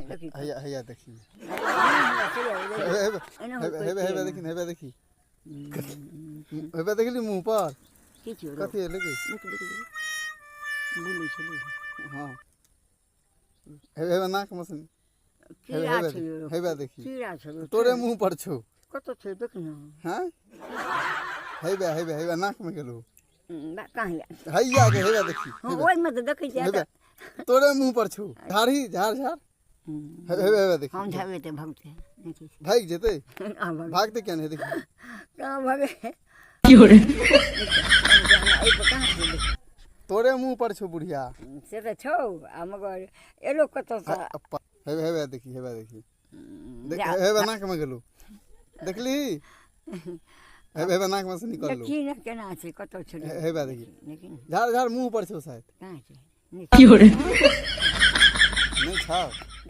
देखी। हैया हैया देखी। एना हेबे हेबे हेबे देखी, हेबे देखी, हेबे देखली मुँह पर। की छियौ? कथी एलै गे? देख देख देख, बुलै छलै। हँ, हेबे हेबे नाक मे से हेबे। कीड़ा हेबे छै यौ। हेबे देखी, कीड़ा छै यौ। तोरे मुँह पर छौ। कतऽ छै? देख ने। हँ, हेबे हेबे हेबे नाक मे गेलौ। कहाँ या? हैया के हेबे देखी। हँ, हेबे ओहिमे तऽ देखै छियै। हेबे तोरे मुँह पर छौ। झाड़ी झाड़ झाड़। हेबे हेबे हेबे देखी। हम झबे तऽ भगतै देखी। भागि जेतै। कहाँ भगै? भागतै किया नहि? देखी। कहाँ भगै? एहि पर कहाँ छै? देख। तोरे मुँह पर छौ बुढ़िया। से तऽ छौ आ मगर एलो कतऽसँ? हेबे हेबे देखी, हेबे देखी, देख। हेबे नाक मे गेलौ, देखली? हेबे हेबे नाक मे से निकललो। देखी ने केना छै, कतऽ छै? हेबे देखी। देखी ने। झाड़ झाड़, मुँह पर छौ शायद। कहाँ छै? नहि छौ।